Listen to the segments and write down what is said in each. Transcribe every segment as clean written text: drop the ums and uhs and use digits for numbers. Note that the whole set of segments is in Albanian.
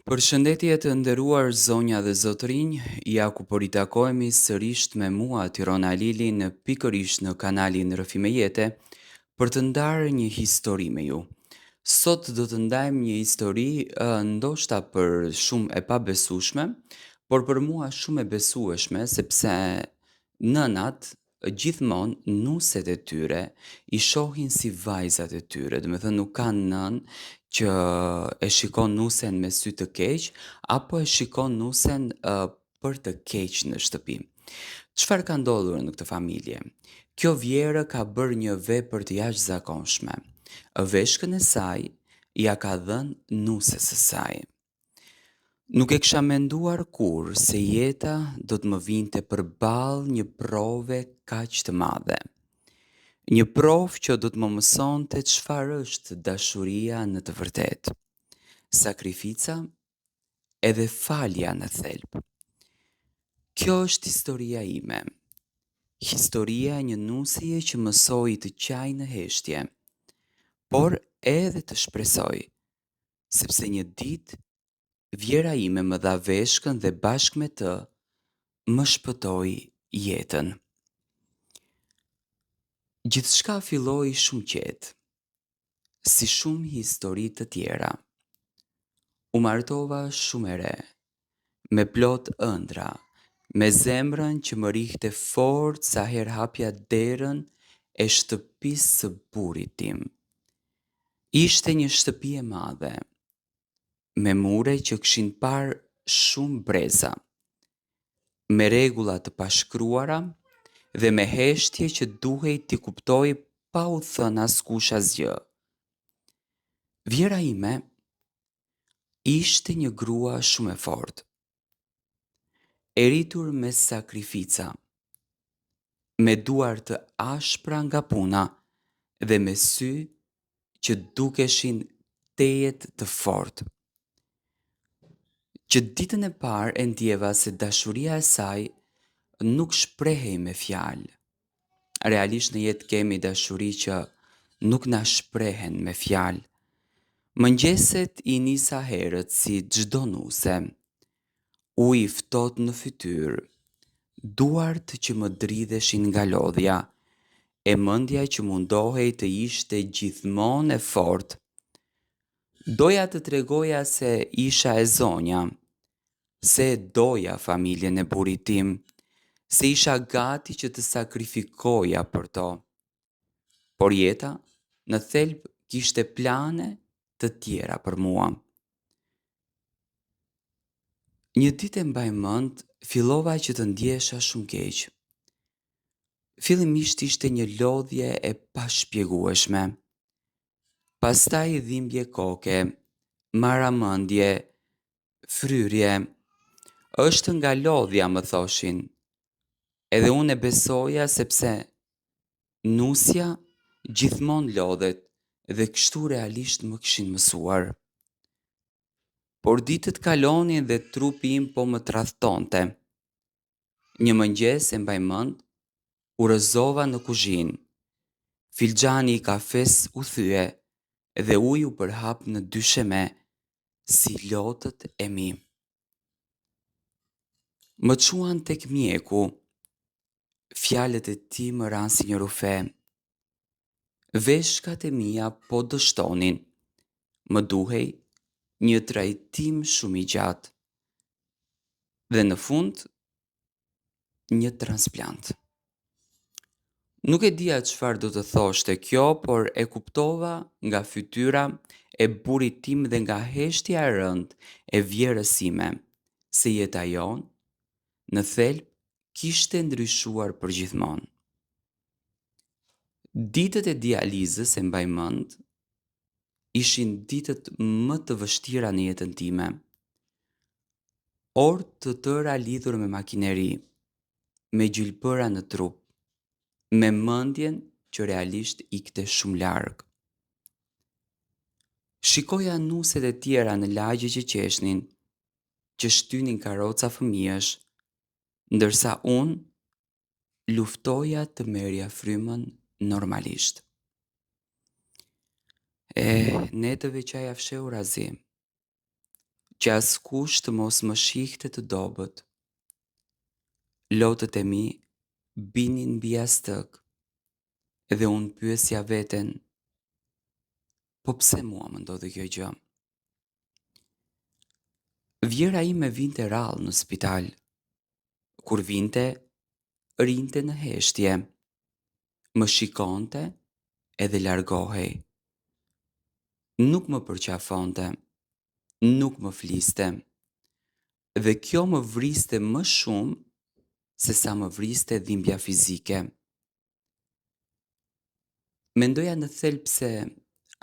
Përshëndetje të nderuar zonja dhe zotërinj, ja ku po ritakohemi sërisht me mua Tiron Alilin pikërisht në kanalin Rrëfime Jete për të ndarë një histori me ju. Sot do të ndajmë një histori ndoshta për shumë e pabesueshme, por për mua shumë e besueshme sepse nënat gjithmonë nuset e tyre i shohin si vajzat e tyre, domethënë nuk ka nënë që e shikon nusen me sy të keq apo e shikon nusen uh, për të keq në shtëpi. Çfarë ka ndodhur në këtë familje? Kjo vjehrrë ka bërë një vepër të jashtëzakonshme. Veshkën e saj ia ka dhënë nuses së saj. Nuk e kisha menduar kurrë se jeta do të më vinte përballë një prove kaq të madhe. Një provë që do të më mësonte çfarë është dashuria në të vërtetë. Sakrifica edhe falja në thelb. Kjo është historia ime. Historia e një nuseje që mësoi të qajë në heshtje, por edhe të shpresojë. sepse një ditë vjehrra ime më dha veshkën dhe bashkë me të më shpëtoi jetën. Gjithçka filloi shumë qetë, si shumë histori të tjera. U martova shumë e re, me plot ëndrra, me zemrën që më rrihte fort sa herë hapja derën e shtëpisë së burrit tim. Ishte një shtëpi e madhe, me mure që kishin parë shumë breza, me rregulla të pashkruara dhe me heshtje që duhej t'i kuptoje pa u thënë askush asgjë. Vjehrra ime ishte një grua shumë e fortë, e rritur me sakrifica, me duar të ashpra nga puna dhe me sy që dukeshin tejet të fortë. Që ditën e parë e ndjeva se dashuria e saj nuk shprehej me fjalë. Realisht në jetë kemi dashuri që nuk na shprehen me fjalë. Mëngjeset i nisa herët si çdo nuse. Ujë i ftohtë në fytyrë, duart që më dridheshin nga lodhja, e mendja që mundohej të ishte gjithmonë e fortë. Doja të tregoja se isha e zonja, se e doja familjen e burrit tim, se isha gati që të sakrifikoja për to. Por jeta në thelb kishte plane të tjera për mua. Një ditë e mbaj mend, fillova që të ndjehesha shumë keq. Fillimisht ishte një lodhje e pashpjegueshme. Pastaj dhimbje koke, marramendje, fryrje. Është nga lodhja, më thoshin. Edhe unë e besoja sepse nusja gjithmonë lodhet dhe kështu realisht më kishin mësuar. Por ditët kalonin dhe trupi im po më tradhtonte. Një mëngjes e mbaj mend, u rrëzova në kuzhinë. Filxhani i kafesë u thye dhe uji u përhap në dysheme si lotët e mi. Më çuan tek mjeku. Fjalët e tij më ranë si një rrufe. Veshkat e mia po dështonin. Më duhej një trajtim shumë i gjatë. Dhe në fund, një transplant. Nuk e dija çfarë do të thoshte kjo, por e kuptova nga fytyra e burrit tim dhe nga heshtja e rëndë e vjehrrës sime, se jeta jonë, në thelb, kishte ndryshuar përgjithmonë. Ditët e dializës e mbaj mend, ishin ditët më të vështira në jetën time. Orë të tëra lidhur me makineri, me gjilpëra në trup, me mendjen që realisht ikte shumë larg. Shikoja nuset e tjera në lagje që qeshnin, që shtynin karroca fëmijësh, ndërsa unë luftoja të merrja frymën normalisht. E, netëve qaja fshehurazi. Që askush të mos më shihte të dobët. Lotët e mi binin mbi jastëk dhe unë pyesja veten, po pse mua më ndodhi kjo gjë? Vjehrra ime vinte rrallë në spital. Kur vinte, rrinte në heshtje. Më shikonte edhe largohej. Nuk më përqafonte, nuk më fliste. Dhe kjo më vriste më shumë se sa më vriste dhimbja fizike. Mendoja në thelb se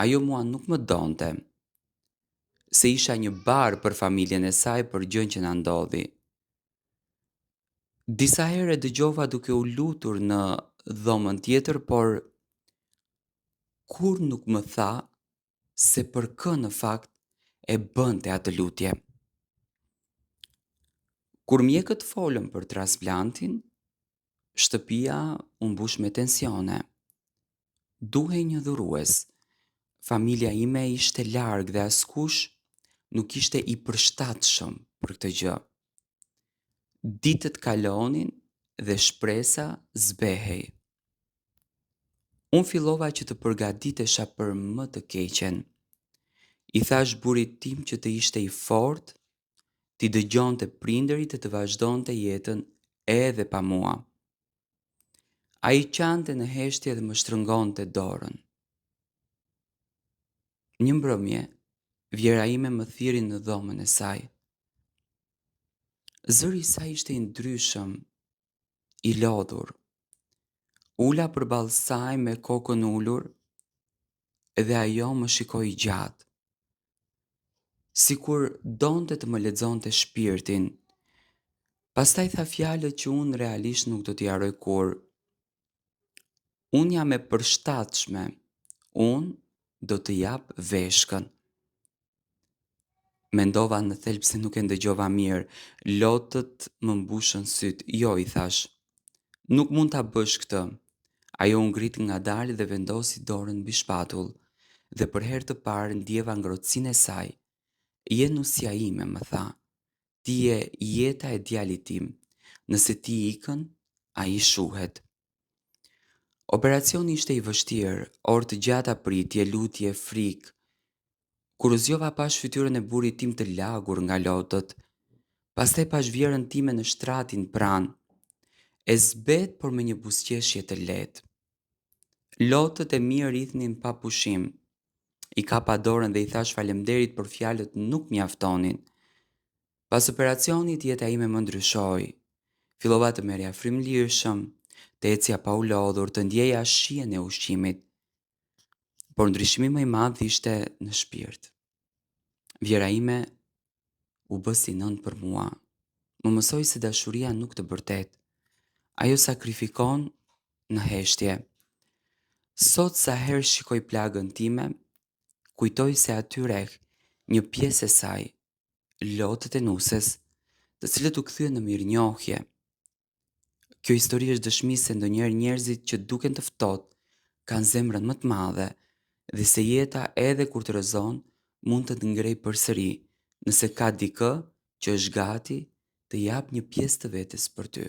ajo mua nuk më donte, se isha një barrë për familjen e saj për gjënë që na ndodhi. Disa herë e dëgjova duke u lutur në dhomën tjetër, por kurrë nuk më tha se për kë në fakt e bënte atë lutje. Kur mjekët folën për transplantin, shtëpia u mbush me tensione. Duhej një dhurues. Familja ime ishte larg dhe askush nuk ishte i përshtatshëm për këtë gjë. Ditët kalonin dhe shpresa zbehej. Unë fillova që të përgatitesha për më të keqen. I thashë burrit tim që të ishte i fortë, t'i dëgjonte prindërit e të vazhdonte jetën edhe pa mua. Ai qante në heshtje dhe më shtrëngonte dorën. Një mbrëmje, vjehrra ime më thirri në dhomën e saj. Zëri i saj ishte i ndryshëm, i lodhur. U ula përballë saj me kokën ulur dhe ajo më shikoi gjatë. Sikur donte të më lexonte shpirtin. Pastaj tha fjalët që unë realisht nuk do t'i harroj kurrë. Unë jam e përshtatshme. Unë do të jap veshkën. Mendova në thelb se nuk e ndëgjova mirë. Lotët më mbushën sytë. Jo, i thashë. Nuk mund ta bësh këtë. Ajo u ngrit ngadalë dhe vendosi dorën mbi shpatull, dhe për herë të parë ndjeva ngrohtësinë e saj. Je nusja ime, më tha. Ti je jeta e djalit tim. Nëse ti ikën, ai shuhet. Operacioni ishte i vështirë, orë të gjata pritje, lutje, frikë. Kur u zgjova pashë fytyrën e burrit tim të lagur nga lotët. Pastaj pashë vjehrrën time në shtratin pranë. E zbehtë por me një buzëqeshje të lehtë. Lotët e mi rridhnin pa pushim. I kapa dorën dhe i thashë faleminderit por fjalët nuk mjaftonin. Pas operacionit jeta ime më ndryshoi. Fillova të merrja frymë lirshëm, të ecja pa u lodhur, të ndjeja shijen e ushqimit. Por ndryshimi më i madh ishte në shpirt. Vjehrra ime u bë si nënë për mua. Më mësoi se dashuria nuk të bërtet. Ajo sakrifikon në heshtje. Sot sa herë shikoj plagën time, kujtoj se aty rreh një pjesë e saj, lotët e nuses, të cilët u kthyen në mirënjohje. Kjo histori është dëshmi se ndonjëherë njerëzit që duken të ftohtë kanë zemrën më të madhe dhe se jeta edhe kur të rrëzon mund të të ngrejë përsëri, nëse ka dikë që është gati të japë një pjesë të vetes për ty.